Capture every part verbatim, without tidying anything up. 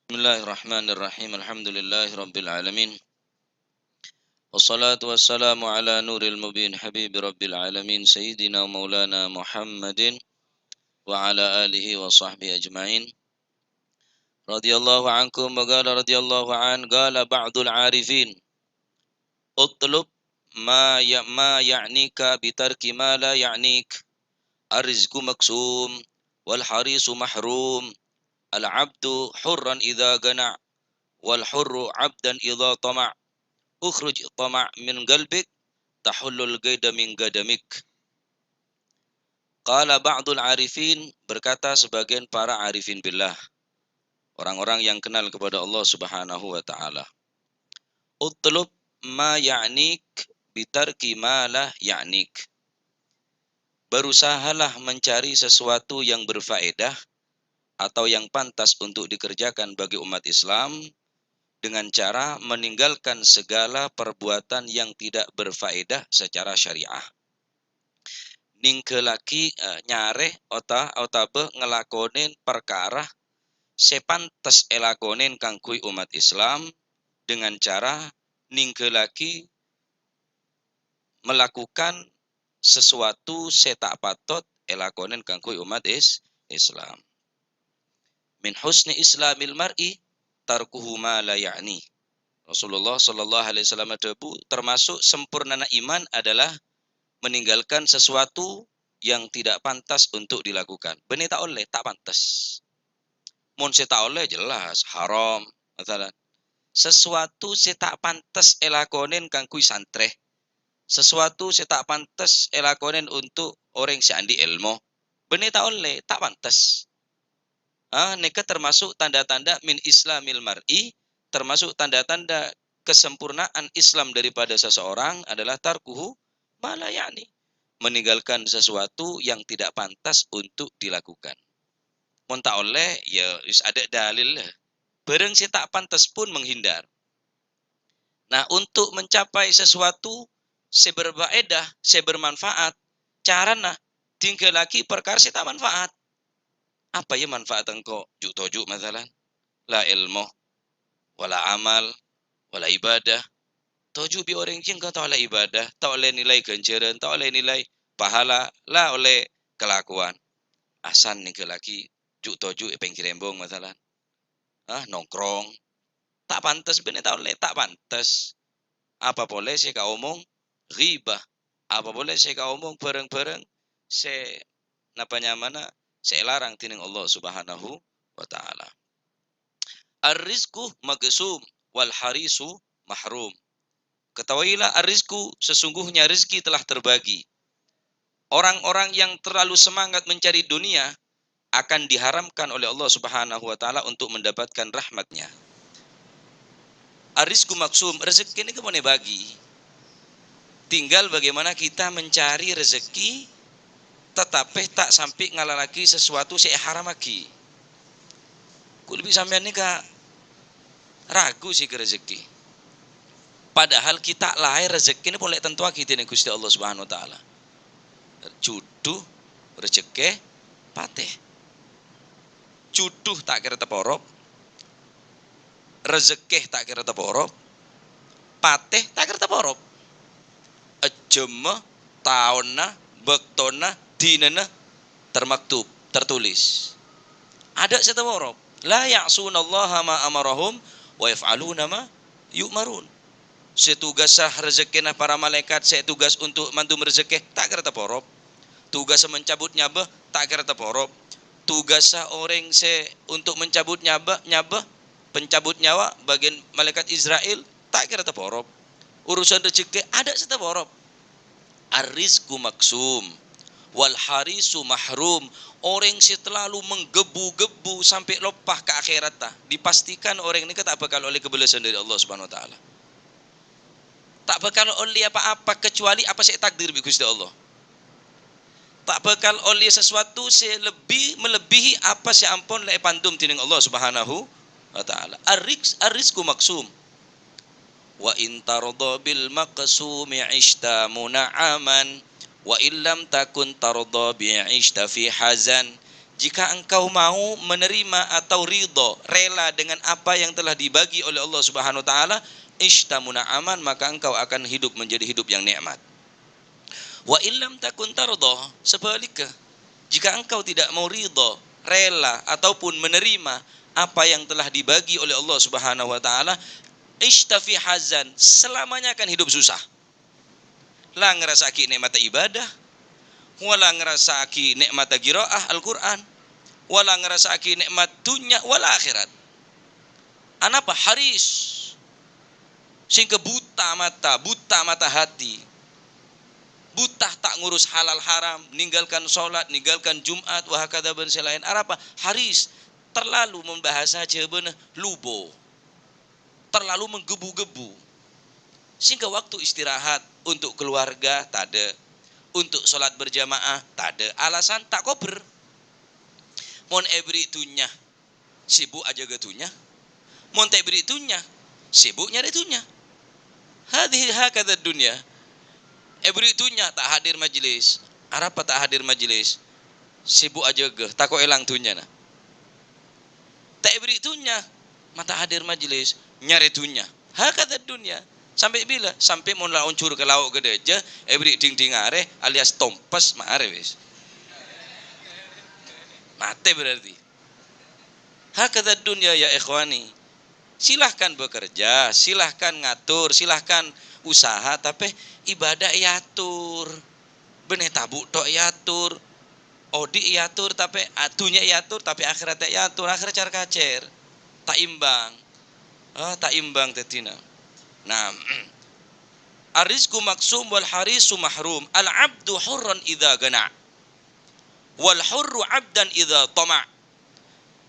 Bismillahirrahmanirrahim. Alhamdulillahirabbil alamin. Wassalatu wassalamu ala nuril mubin habibi rabbil alamin sayyidina wa maulana Muhammadin wa ala alihi wa sahbihi ajma'in. Radhiyallahu ankum wa qala radhiyallahu an, qala ba'dul arifin, "Utlub ma ya-, ma ya'nika bi tarki ma la ya'nik. Ar-rizqu maqsum, wal harisu mahrum. Al-'abdu hurran idza gana', wal hurru 'abdan idza tama'. Ukhruj tama' min qalbik, tahullul qaida min qadamik." Qala ba'dul arifin, berkata sebagian para arifin billah, orang-orang yang kenal kepada Allah Subhanahu wa Ta'ala, "Utlub ma ya'nik bitarki ma la ya'nik." Berusahalah mencari sesuatu yang berfaedah atau yang pantas untuk dikerjakan bagi umat Islam dengan cara meninggalkan segala perbuatan yang tidak berfaedah secara syariah. Ninggalagi, eh, nyarè ota-, otabâ ngelakonin perkara sè pantes elakonin kaangghuy umat Islam dengan cara ninggalagi melakukan sesuatu sè ta' patot elakonin kaangghuy umat Is-, Islam. "Min husni islamil mar'i tarkuhu ma la ya'ni." Rasulullah sallallahu alaihi wasallam adhâbu, termasuk sempurnana iman adalah meninggalkan sesuatu yang tidak pantas untuk dilakukan. Bânnè ta' ollè, ta' pantes. Mon sè ta' ollè jelas haram, masalan. Sesuatu sè ta' pantes elakonin kaangghuy santrè. Sesuatu sè ta' pantes elakonin untuk orèng sè andi' èlmo. Bânnè ta' ollè, ta' pantes. Ah, nèka termasuk tanda-tanda min islamil mar'i, termasuk tanda-tanda kesempurnaan Islam daripada seseorang adalah tarkuhu ma la ya'ni, meninggalkan sesuatu yang tidak pantas untuk dilakukan. Mon ta' ollè, ya wis adâ' dalil lah. Bârâng sè ta' pantes pun menghindar. Nah, untuk mencapai sesuatu sè berfaedah, sè bermanfaat, carana ninggalagi perkara sè ta' manfaat. Apa ya manfaat engko'? Ju'-toju' masalan. La èlmo, wala amal, wala ibadah. Toju' bi' orèng jiyâ engko' ta' ollè ibadah, ta' ollè nilai ghânjhârân, ta' ollè nilai pahala, la ollè kelakuan. Asal ninggalagi ju'-toju' è pèngghir embong masalan. Ah, nongkrong. Ta' pantes bânnè ta' ollè, ta' pantes. Apa polè sè kaomong ghibah, apa polè sè kaomong bârâng-bârâng sè napa nyamana sè èlarang dhinèng Allah Subhanahu wa Ta'ala. "Ar-rizqu maqsum wal harisu mahrum." Ketahuilah, ar-rizqu, sesungguhnya rezeki telah terbagi. Orang-orang yang terlalu semangat mencari dunia akan diharamkan oleh Allah Subhanahu wa Ta'ala untuk mendapatkan rahmatnya. Ar-rizqu maqsum, rezeki ini kemana bagi? Tinggal bagaimana kita mencari rezeki, tetapi ta' sampè' ngalalaghi sesuatu sè èharamaghi. Kulâ bi' sampèyan nèka ragu sè ka rezeki. Padahal kita lahir rezeki ini polè tentuaghi dhinèng Ghustè Allah Subhanahu wa Ta'ala. Judhu, rejekkè, patè. Judhu ta' kèra taporop. Rejekkè ta' kèra taporop. Patè ta' kèra taporop. Ajâmma, taonna, bâktona, dinana termaktub, tertulis. Adâ' sè taporop. "La ya'sunallaha ma amarahum wa yaf'aluna ma yu'marun." Sè tugassa rejekkèna para malaèkat sè tugas untuk mandum rejekkè, ta' kèra taporop. Tugassa mencabut nyabâ, ta' kèra taporop. Tugassa orèng sè untuk mencabut nyabâ, nyabâ, pencabut nyawa, bagian malaèkat Izrail, ta' kèra taporop. Urusan rejekkè adâ' sè taporop. Ar-rizqu maqsum, wal harisu mahrum. Orèng sè terlalu menggebu-gebu sampè' loppa ka akhèratta, dipastikan orèng nèka ta' bhâkal ollè kabâlâsân dâri Allah Subhanahu wa Ta'ala. Ta' bhâkal ollè apa-apa kecuali apa sè ètakdir bi' Ghustè Allah. Ta' bhâkal ollè sesuatu sè lebbi, melebihi apa sè ampon la èpandum dhinèng Allah Subhanahu wa Ta'ala. Ar-rizq-, ar-rizqu maqsum. "Wa in tardha bil maqsumi 'ishta mun'aman, wa in lam takun tardha bi 'ishta fi hazan." Jika engkau mau menerima atau ridho, rela dengan apa yang telah dibagi oleh Allah Subhanahu wa Ta'ala, ishta muna'aman, maka engkau akan hidup menjadi hidup yang nikmat. Wa illam takun tardha, sebaliknya, jika engkau tidak mau ridho, rela, ataupun menerima apa yang telah dibagi oleh Allah Subhanahu wa Ta'ala, ishta fi hazan, selamanya akan hidup susah. La ngarassa'aghi nè'matta ibadah, wala ngarassa'aghi nè'matta qira'ah Al-Qur'an, wala ngarassa'aghi nè'mat dhunnya wal akhirat. Anapa? Haris. Sehingga buta mata, buta mata hati. Buta ta' ngurus halal haram, ninggalkan sholat, ninggalkan Jumat, wa hakadha bân sè laèn. Arapa? Haris. Terlalu membahasa Jhâbâna lubo. Terlalu menggebu-gebu. Sehingga waktu istirahat untuk keluarga tadâ', untuk sholat berjamaah tadâ', alasan ta' kobher. Mon èbherri' dhunnya, sibuk ajâgâ dhunnya. Mon ta' èbherri' dhunnya, sibuk nyarè dhunnya. Hadhihi hakadha dunya. Èbherri' dhunnya, ta' hadir majelis. Arapa ta' hadir majelis? Sibuk ajâgâ, tako' èlang dhunnyana. Ta' èbherri' dhunnya, ma' ta' hadir majelis, nyarè dhunnya. Hakadha dunya. Sampè' bilâ? Sampè' mon la onjhur ka lao' ghâdhâjâ, èbherri' dhing-dhing arè, alias tompes, ma' arè wis. Matè berarti. Hakadha dunya ya ikhwani. Silahkan bekerja, silahkan ngatur, silahkan usaha, tapè ibadah èatur. Bânnè tabu' tok èatur. Odi' èatur, tapè a-, dhunnya èatur, tapè akhèrat ta' èatur. Akhèr car-kacèr. Ta' imbang. Ah, ta' imbang dhâddhina. Nah, ar-rizqu maqsum wal harisu mahrum. Al-'abdu hurran idza ghana. Wal hurru 'abdan idza tama'.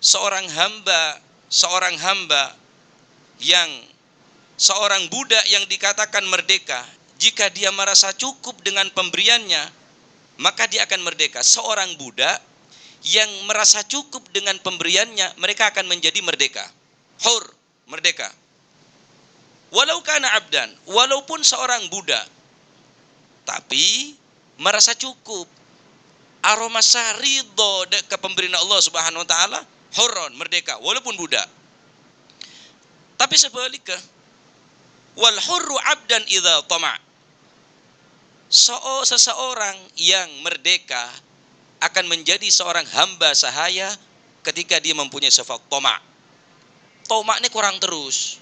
Seorang hamba, seorang hamba yang, seorang budak yang dikatakan merdeka, jika dia merasa cukup dengan pemberiannya, maka dia akan merdeka. Seorang budak yang merasa cukup dengan pemberiannya, mereka akan menjadi merdeka. Hur, merdeka. Walau kana abdan, walaupun seorang budak, tapi merasa cukup. Aromasa ridho dâ' ka pemberianna Allah Subhanahu wa Ta'ala, hurron, merdeka, walaupun budak. Tapè sabhâligghâ, wal hurru abdan idza tama'. So-, seseorang yang merdeka akan menjadi seorang hamba sahaya ketika dia mempunyai sifat tama'. Tama' nè korang terros.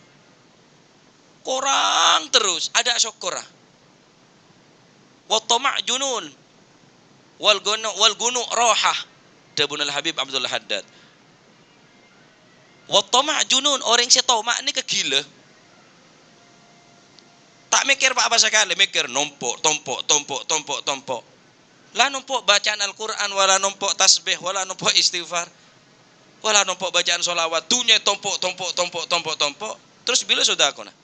Korang terros, adâ' sokkor. Wa tama' junun, wal gunu-, wal gunu' rohah, dhâbuna Al Habib Abdul Haddad. Wa tama' junun, orèng sè tama' nèka ghilâ. Ta' mèkkèr pa-apa sakalè, mèkkèr nompo', tompo', tompo', tompo', tompo'. La nompo' bacaan Al-Qur'an, wala nompo' tasbih, wala nompo' istighfar, wala nompo' bacaan sholawat. Dhunnya ètompo', tompo', tompo', tompo', tompo'. Terros bilâ sodakona?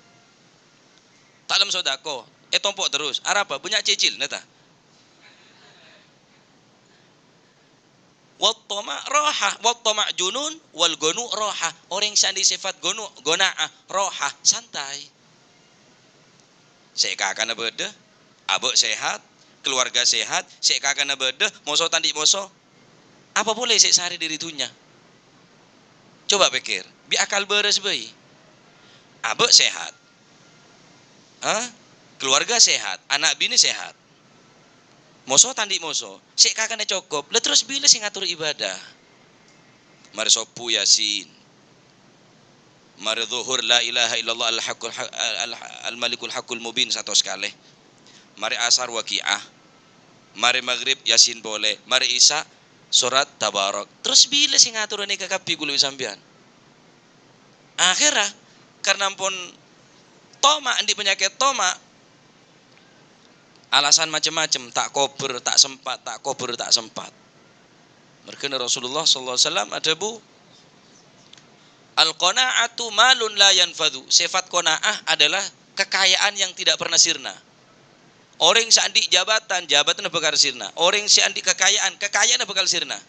Ta' lem sodako, ètompo' terros. Arapa? Bânnya' cicilna, ta? Wat tama' rohah, wat tama' junun, wal gonu' rohah. Orèng sè andi' sifat gonu', gona'ah, rohah, santai. Sè kakana bâdâ, abâ' sehat, keluarga sehat, sè kakana bâdâ, moso ta' andi' moso. Apa polè sè èsarè dâri dhunnya? Coba pèkkèr, bi' akal bârâs bhâi. Abâ' sehat. Ha? Keluarga sehat, ana' binè sehat. Moso ta' andi' moso, sè kakana cokop, la terros bilâ sè ngator ibadah? Marè sobbhu Yasin. Marè dhuhur la ilaha illallah al-haqqul ha-, al-, al-, al-malikul haqqul mubin satos kalè. Marè asar Waqi'ah. Marè maghrib Yasin polè. Marè isya surat Tabarak. Terros bilâ sè ngatorè nèka kabbhi kaulâ bi' sampèyan? Akhèrra, karna ampon toma', andi' panyakèt toma', alasan macem-macem, ta' kobher, ta' sempat, ta' kobher, ta' sempat. Mergâna Rasulullah sallallahu alaihi wasallam adhâbu, "Al-qana'atu malun la yanfadu." Sifat qanaah adalah kekayaan yang tidak pernah sirna. Orèng sè andi' jabatan, jabatanna bhâkal sirna. Orèng sè andi' kekayaan, kekayaanna bhâkal sirna.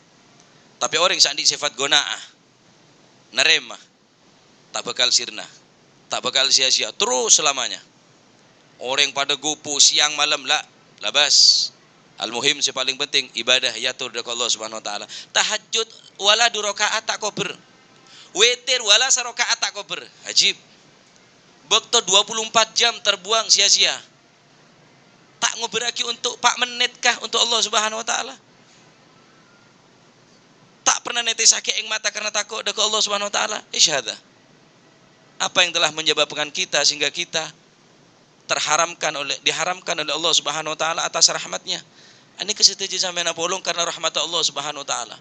Tapè orèng sè andi' sifat qanaah, narèma, ta' bhâkal sirna, ta' bhâkal sia-sia, terros selamanya. Orèng padâ ghupu sèyang malem, la, labâs. Al-muhim, sè palèng penting, ibadah èyator dâ' ka Allah Subhanahu wa Ta'ala. Tahajjud wala du raka'at ta' kobâr. Witir wala saraka'at ta' kobâr. Ajib. Bâkto dua puluh empat jam terbuang sia-sia. Ta' ngobârraghi untuk pa' mennit kah untuk Allah Subhanahu wa Ta'ala? Ta' pernah nètèsaghi aèng mata karena tako' dâ' ka Allah Subhanahu wa Ta'ala. Ish hadza. Apa yang telah menyebabkan kita sehingga kita terharamkan oleh, diharamkan oleh Allah Subhanahu wa Ta'ala atas rahmat-Nya. Ini kesetuju sampèyan apolong karena rahmat Allah Subhanahu wa Ta'ala.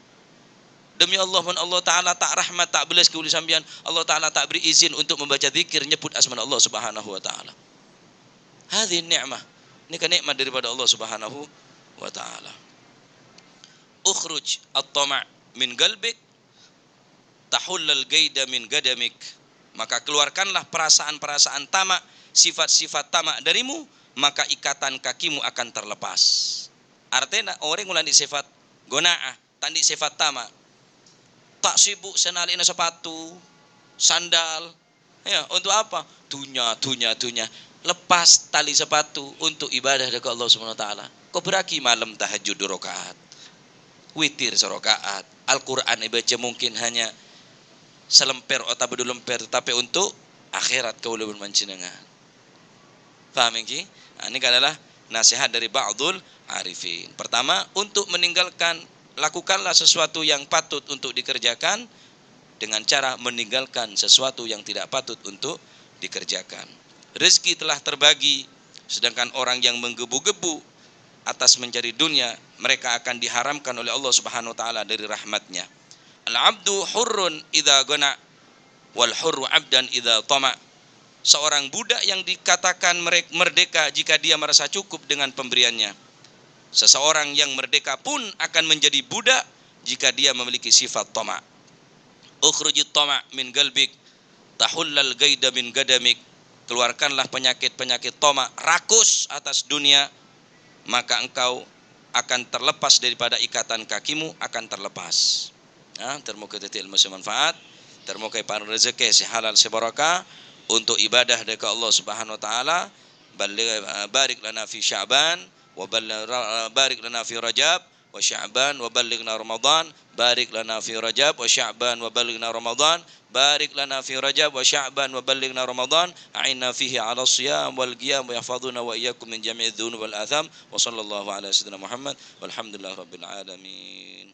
Demi Allah, mon Allah Ta'ala ta' rahmat, ta' bellas ka kaulâ sampèyan, Allah Ta'ala ta' beri izin untuk membaca zikir, nyebut asmana Allah Subhanahu wa Ta'ala. Hadhihi ni'mah. Ini kan nikmat daripada Allah Subhanahu wa Ta'ala. Ukhruj at-tama' min qalbik, tahullal gaida min gadamik. Maka keluarkanlah perasaan-perasaan tamak, sifat-sifat tamak darimu, maka ikatan kakimu akan terlepas. Artèna, orèng mon la andi' sifat gona'ah, ta' andi' sifat tamak. Ta' sibuk sanalèna sapatu, sandal. Ya, untuk apa? Dunya, dunya, dunya. Lepas tali sepatu untuk ibadah dâ' ka Allah Subhanahu wa Ta'ala. Kobârraghi malem tahajjud du raka'at. Witir saraka'at. Al-Qur'an èbâca mungkin hanya salemper otabâ du lemper, tetapi untuk akhirat kaulâ bân panjhennengngan. Paham, ènggi? Nah, ini adalah nasihat dari ba'dul arifin. Pertama, untuk meninggalkan, lakukanlah sesuatu yang patut untuk dikerjakan dengan cara meninggalkan sesuatu yang tidak patut untuk dikerjakan. Rezeki telah terbagi, sedangkan orang yang menggebu-gebu atas mencari dunia, mereka akan diharamkan oleh Allah Subhanahu wa Ta'ala dari rahmat-Nya. Al-abdu hurrun idza ghana, wal hurru abdan idza tama. Seorang budak yang dikatakan merek-, merdeka jika dia merasa cukup dengan pemberiannya. Seseorang yang merdeka pun akan menjadi budak jika dia memiliki sifat tama. Ukhrujit tama min qalbik, tahullal gaida min gadamik. Keluarkanlah penyakit-penyakit tama, rakus atas dunia, maka engkau akan terlepas daripada ikatan kakimu, akan terlepas. Ya, termoga dhâddhi ilmu sè manfaat, termoga èparèng rezeki sè halal sè barokah untuk ibadah dâ' ka Allah Subhanahu wa Ta'ala. Balli-, barik lana fi Sya'ban, wa balli-, ra-, barik lana fi Rajab wa Sya'ban, wa ballighna Ramadan, barik lana fi Rajab wa Sya'ban, wa ballighna Ramadan, barik lana fi Rajab wa Sya'ban, wa ballighna Ramadan, a'inna fihi 'ala siyam wal qiyam, wa yahfazuna wa iyyakum min jami'i dzunub wal atham, wa sallallahu ala sayyidina Muhammad, walhamdulillahi rabbil alamin.